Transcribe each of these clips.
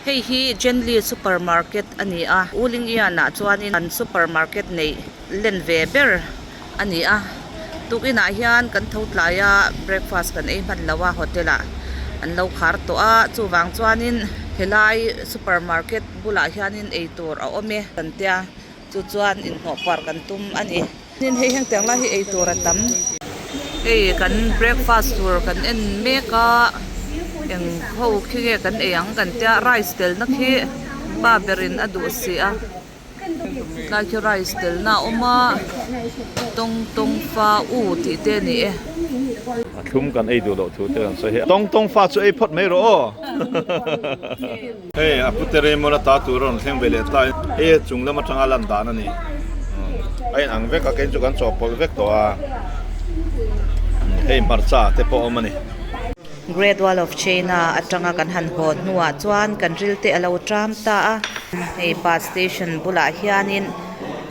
Hei hi Jenly super market a ni a, Ulingian ah chuanin an super market neih len ve ber a ni a, tukinah hian kan tho tlai a breakfast kan ei hman lo a hotel ah an lo khar tawh a chuvang chuanin helai super market bulah hianin eitur a awm e kan tia chu chuan inhnawh par kan tum a ni. Tin hei heng tiang lai hi ei tur a tam. Hei kan breakfast tur kan en mek a eng ho khi nge kan ei ang kan tia rice telna khi pa berin a duh si a tlai khi rice telna a awm a tawng tawng fa u tih te a ni e. A thlum kan ei duh loh thu te kan sawi hi. Tawng tawng fa chu ei phawt mai rawh aw. Hei a pute Raymond a ta tur a rawn thleng ve leh ta hei a chung lam atanga lan dan a ni a in ang vek a kei chu kan chawhpawlh vek tawh a hei hmarcha te pawh a awm a ni. Great Wall of China atanga kan han haw hnuah chuan kan ril te a lo tram ta a, hei bus station bulah hianin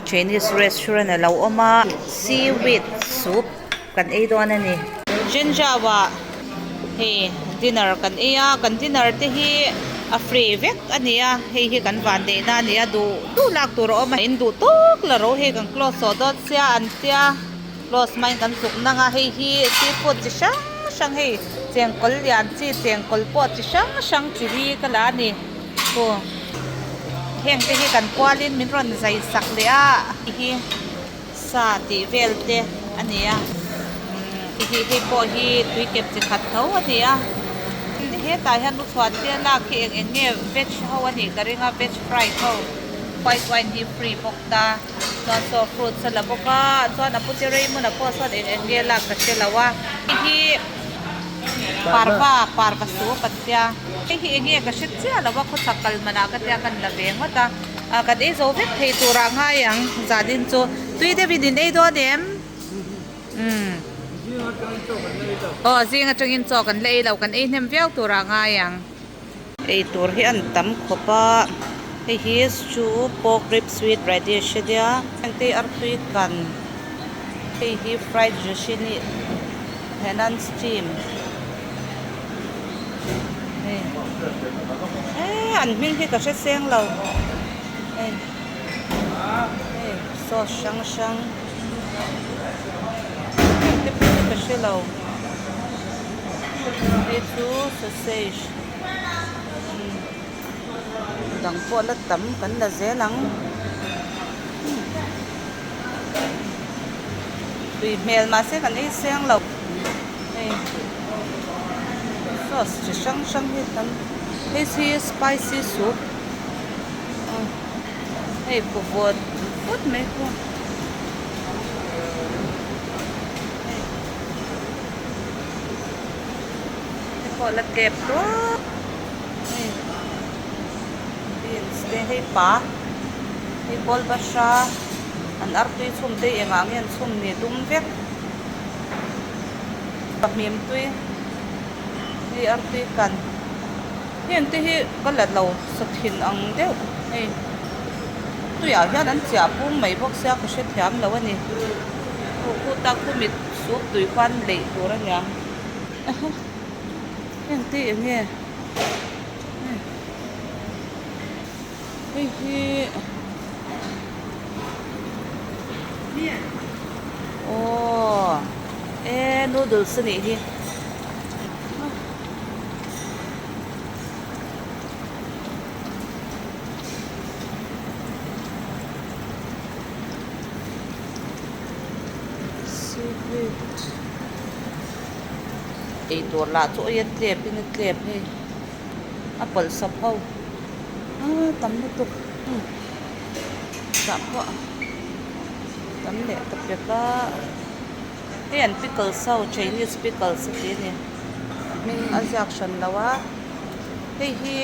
Chinese restaurant a lo awm a, seaweed soup. Kan ei dawn a ni. Zhenjiao ah hei dinner kan ei a, kan dinner te hi a free vek a ni a, hei hi kan van neih na a ni a, duh duh lak tur a awm a, in duh tawk la ro hei kan close tawh dawn sia an tia close hmain kan zuk nang a, hei hi seafood chi hrang hrang hei chengkawl lian chi chengkawl pawh chi hrang hrang chi li ka la a ni khu heng te hi kan kualin min rawn zai sak leh a hei hi. Sa tih vel te a ni a umm hei pawh hi tui kep chi khat tho a ni a hetah hian luchhuan te a lak hi eng eng nge veg ho a nih ka ring a veg fried ho white wine hi free bawk ta chuan saw fruits a la bawk a chuan a pute Raymond a pawh sawn eng eng nge lak ka hre lo a hei hi parva parva soup an tia hei hi eng nge ka hre chiah lo a khawchhak kal manah ka tia kan la ve ngawt a. Ah kan ei zo vek thei tur ah ngai ang zanin chu tui deuh in in ei dawn em umm aw zing atangin chaw kan la ei lo kan ei hnem viau tur ah ngai ang. Ei tur hi an tam khawp a hei hi stew pork rib sweet radish a nia hengte artui kan hei hi fried zucchini henan steam. Hei eh an hming hi ka hre seng lo hei hei sauce hrang hrang heng te pawh hi ka hre lo hei chu sausage dang pawh la tam kan la zel ang tui hmel mahse kan ei seng lo. Hei sauce chi hrang hrang hi tam hei hi spicy soup hei kaw vawt vawt mai pawh hei hei pawh la tep tuap hei beans te hei pa hei kawlbahra an artui chhum te hi engah nge an chhum ni dum vek. Pahmim tui hei artui kan heng te hi ka la lo sa thin ang deuh hei tuiah hian an chiah pum mai bawk sia ka hrethiam lo a ni khu khu tak khu mit sup tui khuan leih tur a niang heng te eng nge hei hi. Aww e noodles a nih hi seaweed eitur lah chu awih a tlep in a tlep hei a pawlh sawp ho a tam lutuk. Tah pawh tam leh ta pek a hei an pickles ho chinese pickles a ti a ni a hming a ziak hran lo a hei hi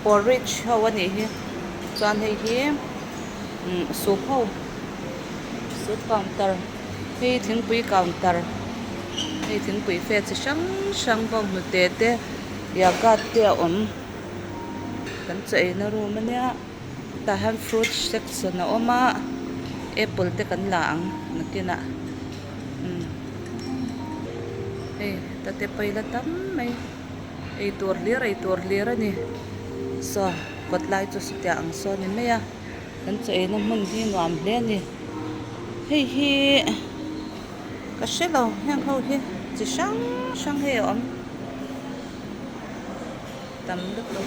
porridge ho a nih hi chuan hei hi soup ho soup counter hei thingpui counter hei thingpui fe chi hrang hrang bawnghnute te yogurt te a awm. Kan chaw eina room a nia tah hian fruit section a awm a apple te kan la ang nakinah umm hei tate pawh hi la tam mai. Eitur hlir eitur hlir a ni. Saw kawt lai chu sawtiah ang saw a ni mai a. Kan chaw eina hmun hi nuam hle a ni. Hei hi ka hre lo heng ho hi chi hrang hrang hei a awm tam lutuk.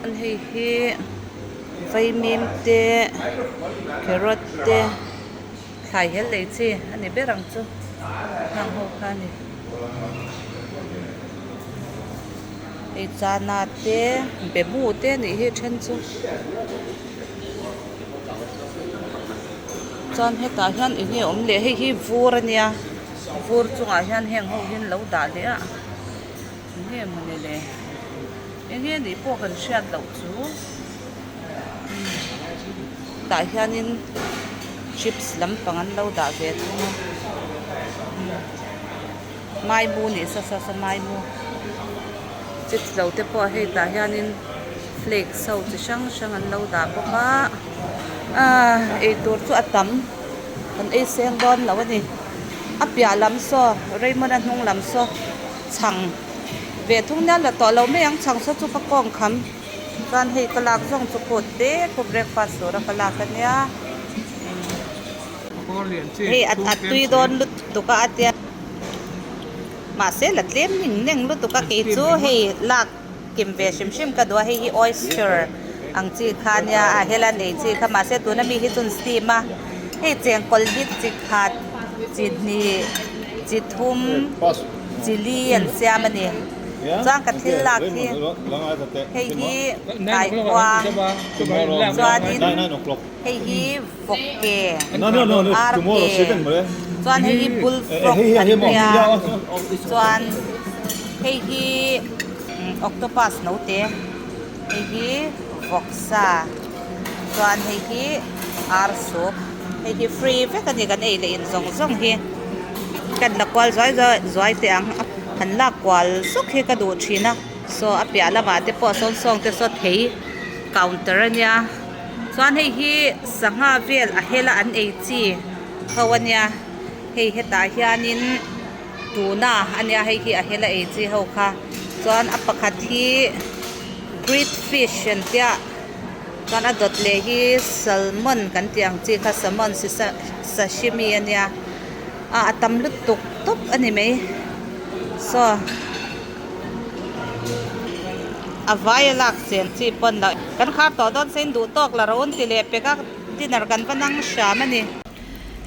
Chuan hei hi vaimim te carrot te thlai hel lei chi a ni ber ang chu heng ho kha a ni. Hei chana te bemu te a nih hi a then chu chuan hetah hian eng nge awm leh hei hi vur a nia vur chungah hian heng ho hi an lo dah leh a eng nge mawni le eng nge nih pawh kan hriat loh chu tah hianin chips lampang an lo dah ve thung a. Maimu nih sa sa sa maimu chips lo te pawh hei tah hianin flakes ho chi hrang hrang an lo dah bawk a ahh eitur chu a tam kan ei seng dawn lo a ni a piah lam saw Raymond a hnung lam saw chhang ve thung nia la tawh lo mai ang chhang saw chu ka kawng kham chuan hei ka lak zawng chu kut te khu breakfast tura ka lak a nia. Hei a tui dawn lutuk a a tia mahse la tlem ning neng lutuk a kei chu hei lak kim ve hrim hrim ka duh a hei hi oyster ang chi kha nia a hela nei chi kha mahse tuna mi hi chuan steam a hei chengkawl hi chi khat chi hnih chi thum chi li an siam a ni chuan ka thil lak hi hei hi kaikuang chuanin. Hei hi vawk ke ar ke chuan hei hi bullfrog an nia chuan hei hi octopus naute hei hi vawksa chuan hei hi ar soup hei hi free vek a ni kan ei leh in zawng zawng hi kan la kual zuai zuai zuai teh ang han lak kual zuk hi ka duh thin a saw a piah lamah te pawh sawn sawng te saw thei counter a nia. Chuan hei hi sangha vel a hela an ei chi ho a nia hei hetah hianin tuna a nia hei hi a hela ei chi ho kha chuan a pakhat hi great fish an tia chuan a dawt leh hi salmon kan tih ang chi kha salmon sashimi a nia ah a tam lutuk tawp a ni mai saw. A vai a lak chen chi pawn loh kan khar tawh dawn se in duh tawk la rawh un ti leh pek a dinner kan va nang hram a ni.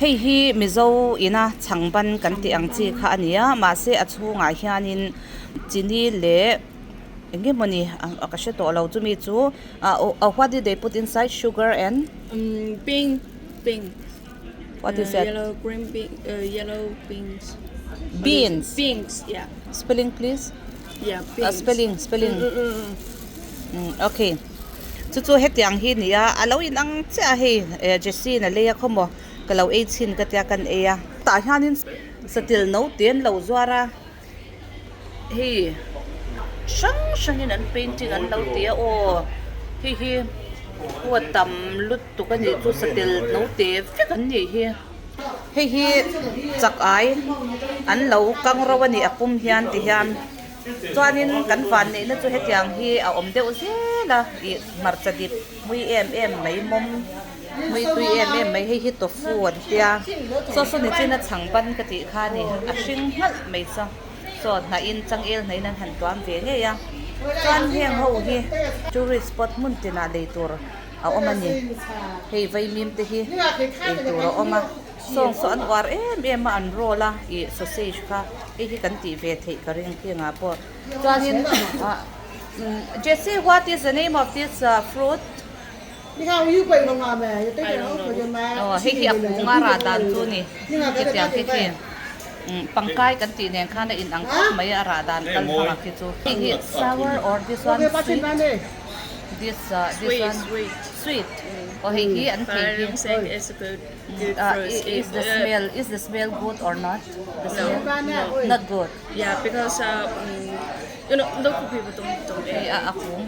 Hei hi Mizo ina chhang ban kan tih ang chi kha a ni a mahse a chhungah hianin chini leh eng nge mawni a ka hre tawh lo chumi chu ah what did they put inside sugar and Bean bean what is that yellow green bean yellow beans beans beans yeah spelling please yeah beans spelling spelling okay chu chu hetiang hi ni a a lo in ang chiah a hei Jessie in a lei a khawmaw ka lo ei chhin ka tia kan ei a tah hianin satil no te an lo zuar a hei hrang hrangin an painting an lo ti a aw hei hi aw a tam lutuk a nih chu satil no te vek an nih hi. Hei hi chak ai an lo kang ro a nih a pum hian ti hian chuanin kan van neihna chu hetiang hi a awm deuh zel a ih hmarcha dip mui em em mai mawm mui tui em em mai hei hi tofu an tia saw saw nichin a chhang ban ka tih kha a ni a hring nghalh mai saw saw hnahin changel hnahin an han tuam ve ngei a chuan heng ho hi tourist spot hmun tinah lei tur. a awm a ni hei vaimim te hi ei tur a awm a sawng saw an uar em em a an roll a ih sausage kha hei hi kan tih ve theih ka ring khingah pawh chuanin ah Jessie what is the name of this fruit aw hei hi a kung a rah dan chu a ni hetiang khi khi pangkai kan tih nen khan a inang khawp mai a rah dan kal hmang ang khi chu hei hi sour or this one sweet. This uh, this Sweet, one sweet. sweet. Oh, hei hi an But I thei hi. don't think it's a good good fruit. Is the smell is the smell good or not? The No, smell no. not good. Yeah, because you know local people don't Hei eat. a a kung.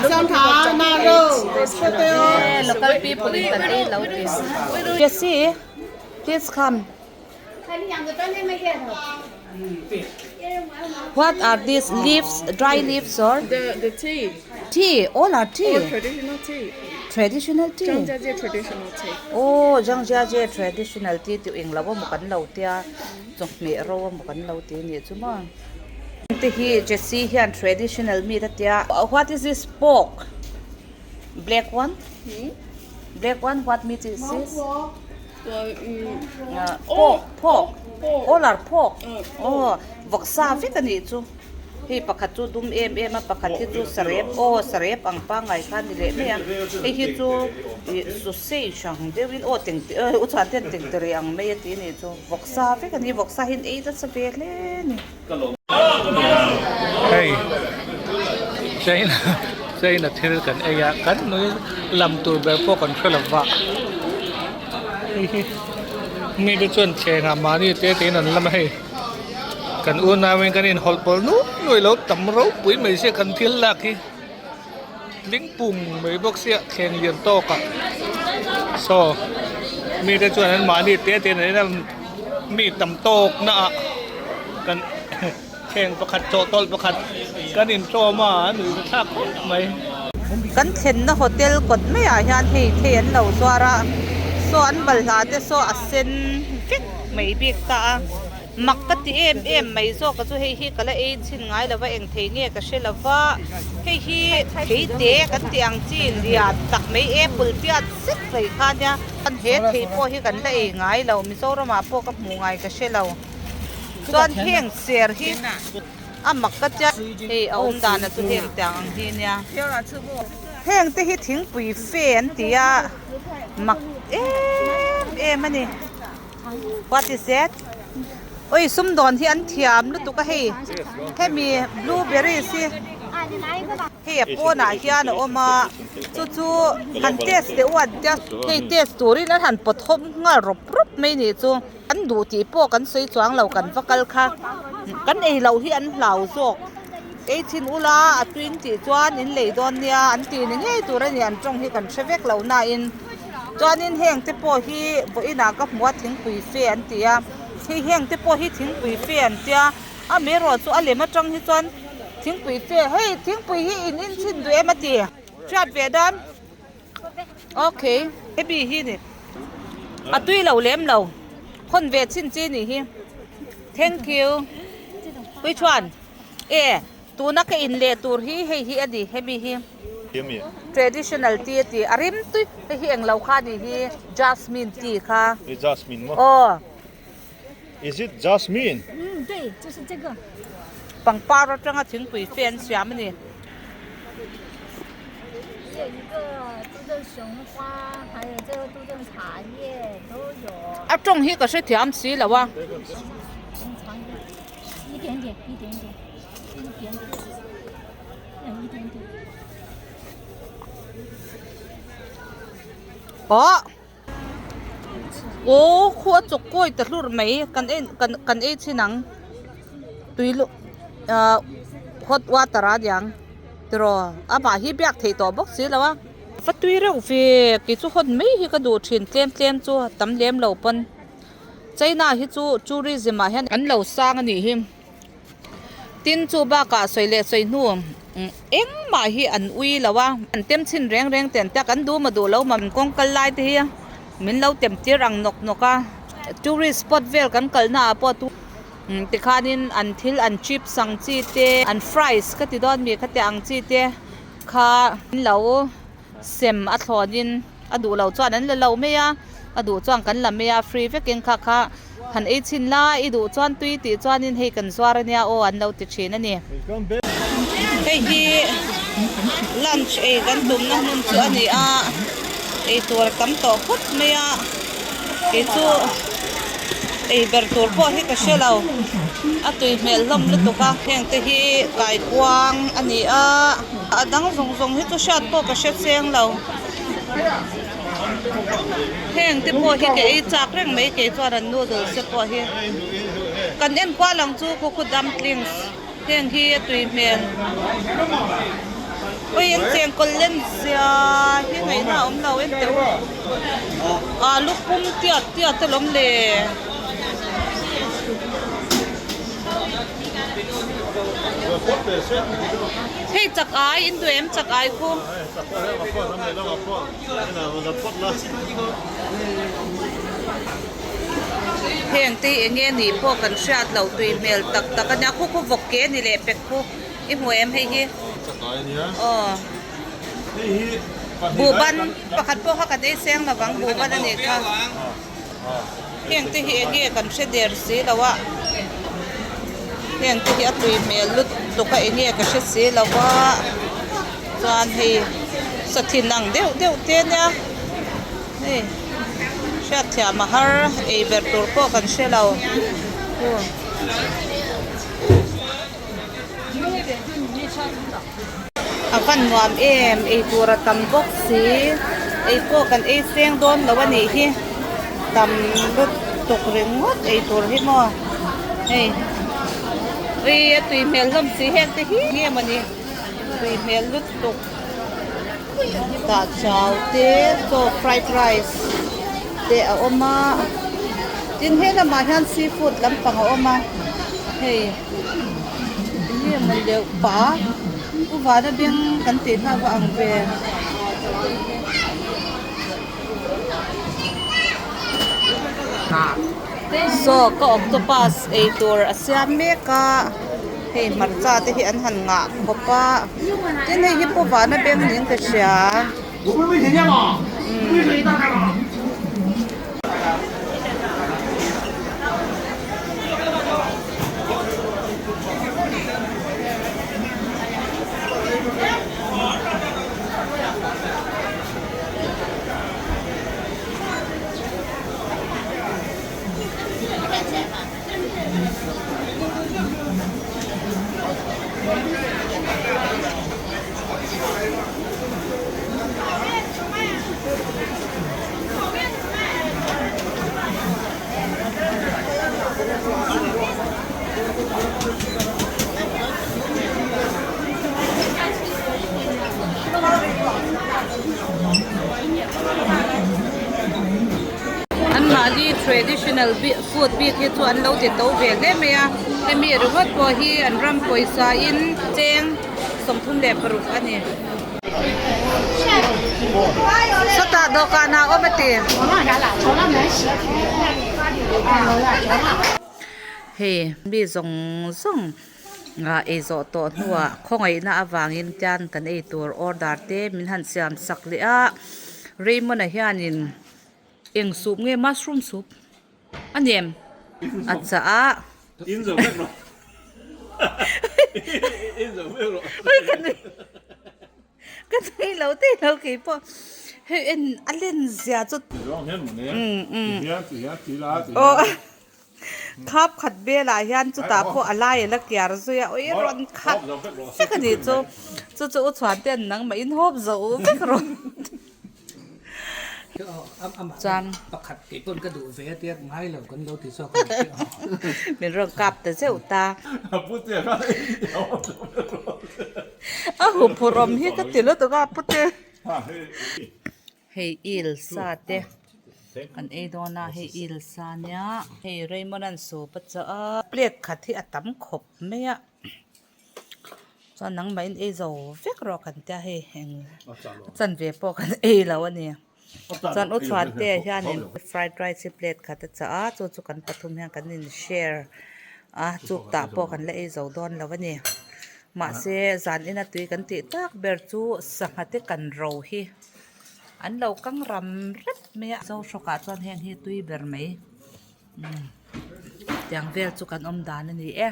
Local people don't eat this kind of Eh, fruit. So local we, people we, in kan we ei don't lo we ti. don't we don't Jessie, please come. What are these leaves dry leaves or The the tea. Tea all are tea All traditional tea. Traditional tea Zhangjiajie traditional tea. Aw Zhangjiajie traditional tea tih eng lo emaw kan lo tia chawhmeh ro emaw kan lo ti anih chu maw. Te hi Jessie hian traditional meat a tia what is this pork black one black one what meat is this pork pork all are pork aw vawksa vek anih chu. Hei pakhat chu dum em em a, pakhat hi chu sarep aw sarep ang pangngai kha a ni leh mai a, hei hi chu ih sausage ang deuhin aw teng u chuan ten tengtere ang mai a ti a nih chu, vawksa vek a ni, vawksa hi an ei nasa ve hle a ni. Hei China China thil kan ei a, kan nui lam tur ber pawh kan hre lo va, hei hi mite chuan thlengah mahni te tein an lam a hei. Kan unauin kan inhawlh pawlh nuai nuai lo tam ropui mai sia kan thil lak hi tling pung mai bawk sia thleng lian tawk ah saw mite chuan an mahni te te an en a mi tam tawk na ah kan thleng pakhat chawhtawlh pakhat kan intawm a a nuih thlak khawp mai. Kan thlenna hotel kawt maiah hian hei thei an lo zuar a saw an balhla te saw a sen vek mai bik ta a. Mak ka ti em em mai zawk a chu hei hi ka la ei chhin ngai lova eng thei nge ka hre lova hei hi thei te kan tih ang chi lian tak mai apple piat zet mai kha nia he thei pawh hi kan la ei ngai lo Mizoram ah pawh ka hmuh ngai ka hre lo chuan heng ser hi a mak ka tia hei a awm dan a chu heng tiang ang hi nia heng te hi thingpui fe an ti a mak em em a ni. What is that? Oi sumdawn hi an thiam lutuk a hei hemi blueberries hi hei a pawnah hian a awm a chu chu han test teh u an tia hei test turin an han pawt hawm nghal rawp rawp mai nih chu an duh tih pawh kan sawi chuang lo kan va kal kha kan ei loh hi an hlau zawk ei chhin ula a tuin tih chuan in lei dawn nia an tih ni ngei tur a ni an tawng hi kan hre vek lo na in. Chuanin heng te pawh hi vawiinah ka hmu a thingpui fe an ti a, hei heng te pawh hi thingpui fe an tia, amaherawh chu a lem atang hi chuan thingpui fe hei thingpui hi in in chhin duh em a ti hriat ve dan okay hemi hi ni a tui lo lem lo hawn ve chhin chi nih hi thank you which one e tuna ka in leh tur hi hei hi a ni hemi hi. Traditional tea a ti a rim tui hei hi englo kha anih hi jasmine tea kha. Hei jasmine maw? Aw. Is it jasmine? Pangpar atanga thingpui fe an siam a ni. A tawng hi ka hrethiam si lo a. Aw aw khu a chawk kawi ta hlur mai kan en kan kan ei chhin ang tui lu ah hot water a niang tiraw amah hi biak theih tawh bawk si lo a va tui reuh ve kei chu hawn mai hi ka duh thin tlem tlem chu a tam lem lo pawn China hi chu tourism ah hian an lo sang a nih hi. Tin chu bakah sawi leh sawi hnu engmah hi an ui lo a, an tem chhin reng reng ten tak an duh maw duh lo maw kawng kal lai te hi min lo tem tir ang nawk nawk a, tourist spot vel kan kal na ah pawh tu tikhanin an thil an chips ang chi te an fries ka ti dawn mi khati ang chi te kha an lo sem a thlawnin a duh lo chuan an la lo mai a, a duh chuan kan la mai a free vekin kha kha han ei chhin la i duh chuan tui tih chuanin hei kan zuar ania aw an lo ti thin a ni. Hei hi lunch ei kan tumna hmun chu a ni a, ei tur a tam tawh khawp mai a, kei chu ei ber tur pawh hi ka hre lo, a tui hmel hlawm lutuk a, heng te hi kaikuang a ni a. A dang zawng zawng hi chu hriat pawh ka hre chiang lo. Heng te pawh hi ka ei chak reng mai kei chuan an noodles te pawh hi. Kan en kual ang chu khu khu dumplings heng hi a tui hmel. Ui an cheng kawl len zia hi ngaihna a awm lo en teh u. Alu pum tiat tiat alawm le. Hei chak ai in duh em chak ai khu. Heng te hi enge nih pawh kan hriat loh tui hmel tak tak a nia khu khu vawk ke a ni leh pek khu i hmu em hei hi aw buhban pakhat pawh kha kan ei seng lovang buhban a nih kha heng te hi enge kan hre der si lo a heng te hi a tui hmel lutuk a enge ka hre si lo a chuan hei sathin ang deuh deuh te ania hei hriatthiam a har ei ber tur pawh kan hre lo A van nuam em ei tur a tam bawk si ei pawh kan ei seng dawn lo a nih hi tam lutuk ringawt ei tur hi maw hei ui a tui hmel hlawm si heng te hi nge mawni tui hmel lutuk tah chau te chaw fried rice te a awm a tin he lamah hian seafood lampang a awm a hei. Enge maw leuh pah a u vana beng kan tih hna va ang ve. Saw ka octopus ei tur a siam mek a hei hmarcha te hi an han ngah khawp a tin hei hi pu vana beng niin ka hria. An mahni traditional food bik hi chu an lo ti to ve hle mai a hemi ringawt pawh hi an ram pawisa in cheng 36 a ni. Sawtah dawhkan ah awm a ti. Hei mi zawng zawng ah ei zawh tawh hnuah khawngaihna avangin tian kan ei tur order te min han siam sak leh a Raymond-a hianin eng soup nge mushroom soup a ni em a chah a. Ka nui lo teh lo kei pawh hei en a len zia chu aw khap khat velah hian chutah pawh a lai a la kiar zui a ui rawn khat vek a nih chu chu chu u chhuan te an nangmah in hawp zo vek rawh. Chuan pakhat kei pawn ka duh ve a tia ngai lo kan lo ti zawk a ni tih Min rawn kap ta zeuh ta. A huphurh awm hi ka ti lutuk a pute. Hei il sa te kan ei dawn a hei il sa nia hei Raymond an soup a chah a plate khat hi a tam khawp mai a. Chuan nangmah in ei zo vek rawh kan tia hei eng a chanve pawh kan ei lo a ni. Chuan u Chhuantea hianin fried rice hi plate khat a chah a chu chu kan pathum hian kan in share a chuk tah pawh kan la ei zo dawn lo a ni. Mahse zan ina tui kan tih tak ber chu sangha te kan ro hi an lo kang ram rep mai a. Zohrawkah chuan heng hi tui ber mai. Tiang vel chu kan awm dan a ni e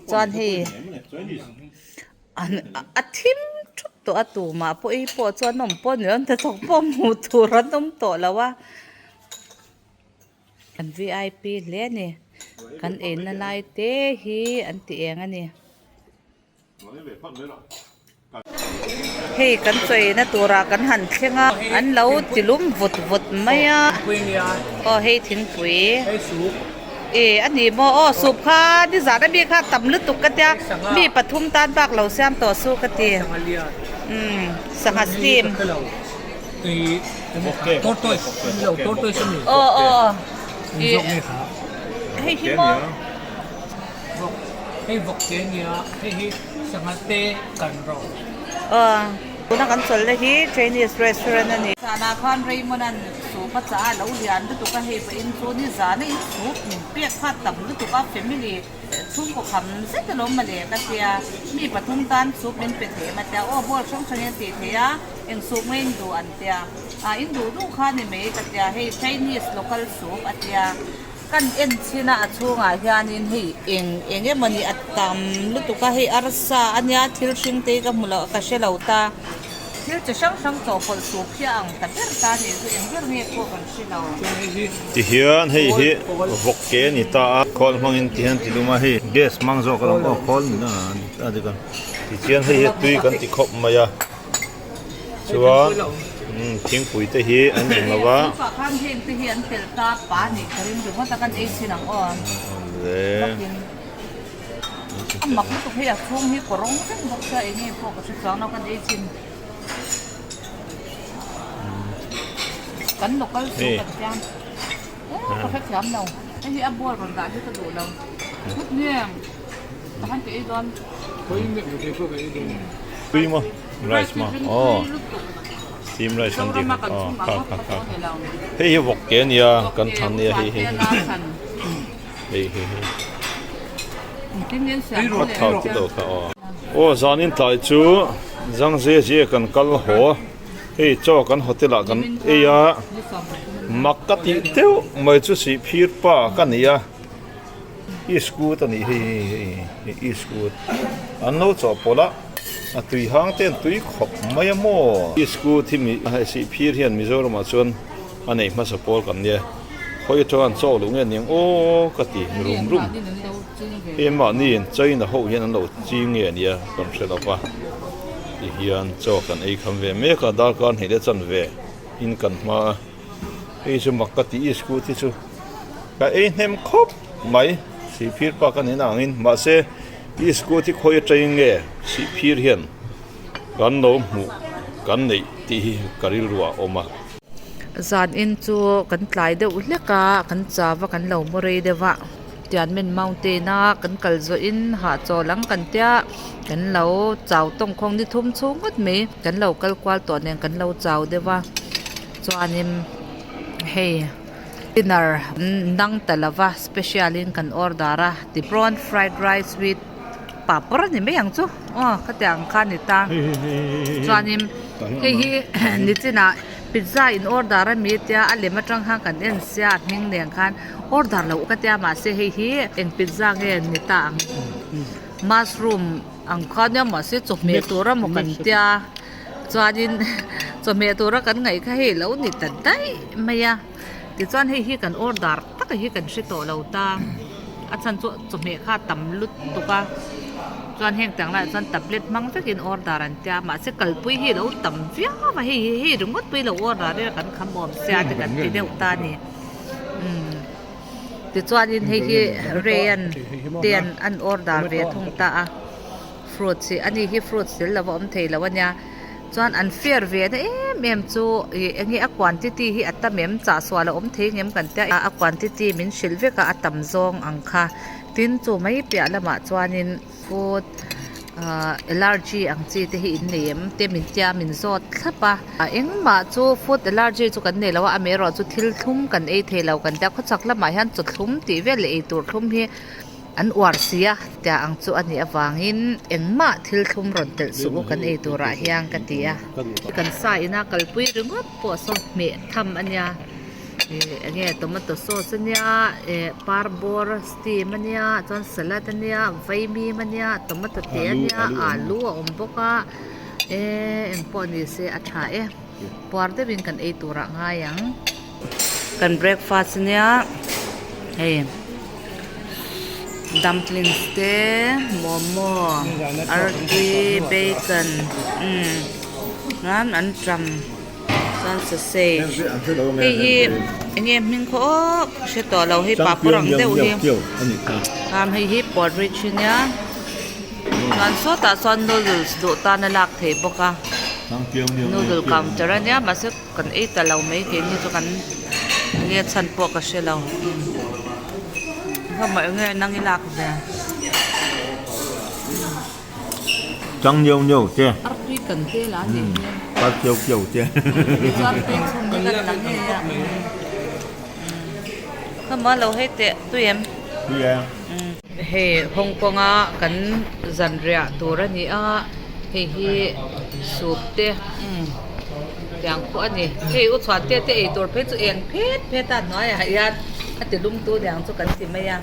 chuan hei an a thim thup tawh a tumah pawh ei pawh chuan an awm pawh ni lo an hnathawk pawh hmuh tur an awm tawh lo a kan v i p hle a ni kan eina lai te hi an ti eng a ni. Hei kan chawina turah kan han thleng a, an lo ti lum vut vut mai a, aw hei thingpui e a ni maw aw soup kha nizan ami kha tam lutuk ka tia mi pathum tan bak lo siam tawh su ka ti umm sangha steam aw aw hei hi maw. Hei vawk te ania, hei hi sangha te kan rawh. Aw, tuna kan chawlhna hi Chinese restaurant a ni. Zanah khan Raymond-a'n soup a chah a, lo lian lutuk a, hei pawhin chu ni zana in soup min pek kha tam lutuk a, family chhungkaw kham zet alawm mawle ka tia, mi pathum tan soup min pe thei em a tia, aw bowl hrang hrangin a tih thei a, eng soup nge in duh an tia, ah in duh duh kha ni mai ka tia, hei Chinese local soup a tia. Kan en chhin a, a chhungah hianin hei eng eng emawni a tam lutuk a, hei arsa a nia thil hring te hi ka hmu lo ka hre lo ta, thil chi hrang hrang chawhpawlh sup hi a ang ta ber ta a nih chu eng ber nge pawh kan hre lo. Tihian hei hi vawk ke a ni ta a, khawl hmangin tihian ti lum a, hei gas hmang zawk a lo aw khawl ni na a dik a, tichuan hei hi tui kan ti khawp mai a. Chuan thingpui te hi an eng lo a. Tui maw? Rice maw? Aw steam rice an tih kha aw kha kha kha hei hi vawk ke ania kan than nia hei hei hei hei hei a thau ti lo kha aw aw zanin tlai chu zangze zia kan kal haw hei chaw kan hotel ah kan ei a mak ka tih deuh mai chu sihphir pa ka ni a. Iskut a nih hei hei hei iskut an lo chawhpawlh a a tui hang te an tui khawp mai a maw iskut hi mi hei sih phir hian Mizoram ah chuan a nei hmasa pawl kan nia khawi atanga an chaw luh nge niang aw ka ti rum rum hei mahni in China ho hian an lo ching nge nia kan hre lo va tihian chaw kan ei kham ve mek a darkar hnih leh chanve in kan hma a. Hei chu mak ka tih iskut hi chu ka ei hnem khawp mai sihphir pa ka nih angin mahse iskut hi khawi atangin nge sihphir hian kan lo hmuh kan neih tih hi ka rilru ah a awm a. Zan in chu kan tlai deuh hlek a kan chau a kan lo mu rei deuh a Tianmen Mountain a kan kal zawh in hahchawl ang kan tia kan lo chau tawngkhawng ni thum chhung ngawt mai kan lo kal kual tawh nen kan lo chau deuh a. Chuanin hei dinner nang ta lova special in kan order a ti prawn fried rice with papawr a ni mai ang chu aw khatiang ang kha a ni ta chuanin hei hi nichinah pizza in order a mi tia a lem atang khan kan en sia a hming nen khan order loh ka tia mahse hei hi eng pizza nge ni ta ang mushroom ang kha nia mahse chawhmeh tur a maw kan tia. Chuanin chawhmeh tura kan ngaih kha hei lo ni ta daih mai a, tichuan hei hi kan order taka hi kan hre tawh lo ta, a chhan chu chawhmeh kha a tam lutuk a, chuan heng tiang laiah chuan tablet hmang vekin order an tia mahse kalpui hi a lo tam viau a, hei hi hei ringawt pawh hi lo order ila kan kham awm sia te kan ti deuh ta a ni umm tichuanin hei hi Ray-an te an order ve thung ta a. Fruits hi ani hi fruits tel lova awm thei lo ania chuan an fair ve na em em chu ih enge a quantity hi a tam em chah sual a awm thei ang em kan tia a quantity min hrilh vek a a tam zawng ang kha tin chu mai piah lamah chuanin food ahh allergy ang chi te hi in nei em te min tia min zawt thlap a engmah chu food allergy chu kan nei lo a amaherawh chu thil thlum kan ei thei lo kan tia khawchhak lamah hian chaw thlum tih vel leh eitur thlum hi. An uar si a, tia ang chu a nih avangin engmah thil thlum rawn telh suh u kan ei turah hian ka ti a. Kan sa ina kalpui ringawt pawh saw hmeh tham a nia, ih enge tomato sauce a nia, eh parbawr steam a nia, chuan salad a nia, vaimim a nia, tomato te a nia, alu a awm bawk a, eh engpawh ni se a tha e, puar deuhin kan ei turah ngai ang. Kan breakfast a nia hei dumplings te momo artui bacon umm chuan an ṭam chuan sausage hei hi eng nge hming khaw aw ka hre tawh lo hei papawr ang deuh hi chuan hei hi porridge a nia chuan sawtah chuan noodles duh tan a lak theih bawk a noodle counter a nia mahse. Kan ei ta lo mai keini chu kan enge chhan pawh ka hre lo hlawm ah enge nang i lak ve. Chang niau niau te. Artui kan te lah a nih hmel. Par kiau kiau te. Chu artui chhum te kan la ngei a. Khama lo hei teh tui em? Tui e. Hei Hong Kong a kan zanriah tur a ni a, hei hi soup te umm tiang pawh a ni. Hei u chhuan te te ei tur phei chu eng phet phet a hnuaiah hian a ti lum tu niang chu kan ti mai a.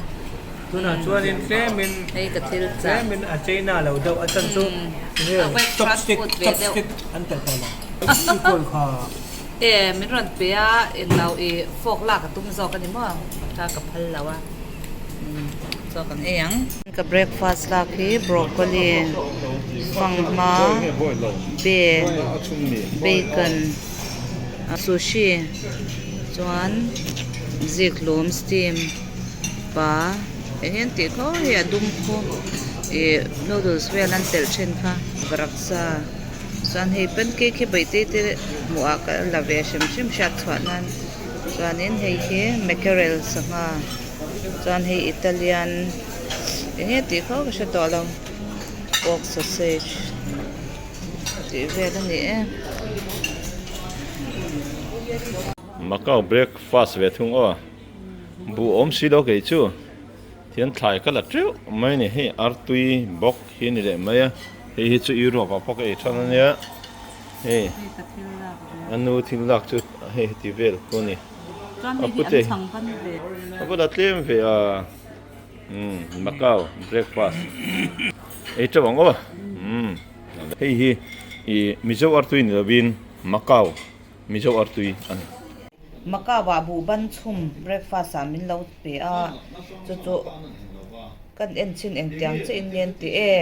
Tunah chuanin tlemin Hei ka thil chah. Tlemin a China lo deuh a chan chu A chopstick chopstick an telh tawh lo. Equal kha. E min rawn pe a englo i fork lak a tum zawk a ni maw kha ka phal lo a chaw kan ei ang. Ka breakfast lak hi broccoli fanghma be bacon sushi chuan zikhlum steam pa eng nge an tih kho hei a dum khu ih noodles vel an telh thin kha varaksa. Chuan hei pancake hi baihte te hmuh ah ka la ve hrim hrim hriat chhuah nan chuanin hei hi mackerel sangha chuan hei Italian eng nge tih kho ka hre tawh lo pork sausage tih vel a ni e. Macau breakfast ve thung aw buh awm si lo kei chu. Thian thlai ka la teuh mai a ni hei artui bawk hi a ni leh mai a hei hi chu Europe ah pawh ka ei than a nia hei a nu thil lak chu hei heti vel khu a ni a pute a va la tlem ve a umm Macau breakfast ei teuh ang aw umm hei hi ih Mizo artui ni lovin Macau Mizo artui a ni. Macau ah buh ban chhum breakfast ah min lo pe a, chu chu kan en chin engtiang che in nen tih e,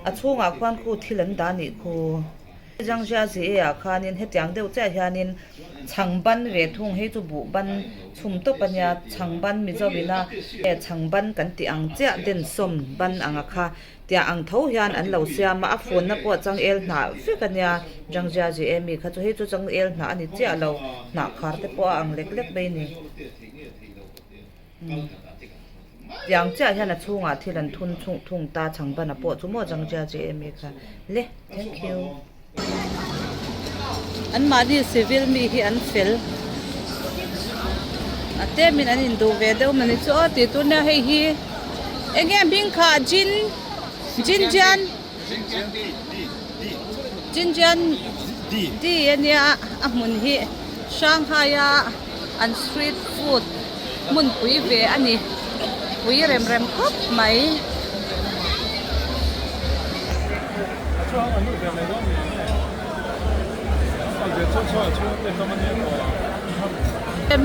a chhungah khuan khu thil an dah nih khu. Zhangjiazi e ah khanin hetiang deuh chiah hianin chhang ban ve thung hei chu buh ban chhum tawp a nia, chhang ban Mizo ina chhang ban kan tih ang chiah densawm ban anga kha Tiah ang tho hian an lo siam a, a funna pawh changel hnah vek a nia. Zhangjiaji Amy kha chu hei chu changel hnah a ni chiah lo, hnah khar te pawh a ang lek lek mai a ni. Tiang chiah hian a chhungah thil an thun chhung thung ta chhangbana pawh chu maw Zhangjiaji Amy kha le thank you. Anmahni civil mi hi an fel a tlemin an induh ve deuh mawni chu aw tih tur nia hei hi eng nge hming kha jin jinjian jinjian di ania a hmun hi Shanghai a an street food hmunpui ve a ni pui rem rem khawp mai.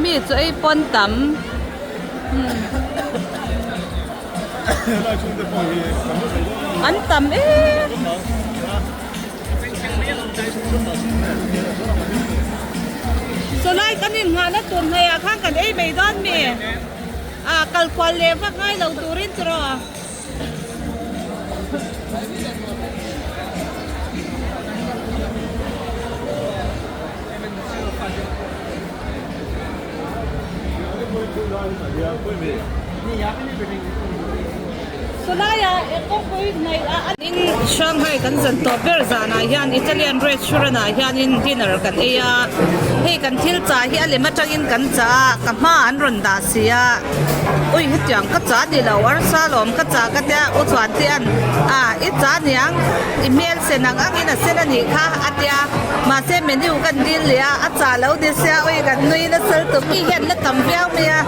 Mi chu ei pawn tam an tam em chulai kan inngahna tur hnaih ah khan kan ei mai dawn mi a kal kual leh vak ngai lo turin chu rawh. Shanghai kan zan tawp ber zanah hian Italian restaurant ah hianin dinner kan ei a hei kan thil chah hi a lem atangin kan chah a ka hma an rawn dah si a. Ui hetiang ka cha ni lo arsa lawm ka cha ka tia u chuan te an a i cha niang i hmel sen ang angin a sen a nih kha a tia mahse menu kan dil leh a a cha lo ni sia ui kan nui nasa lutuk mi hian la tam viau mai a.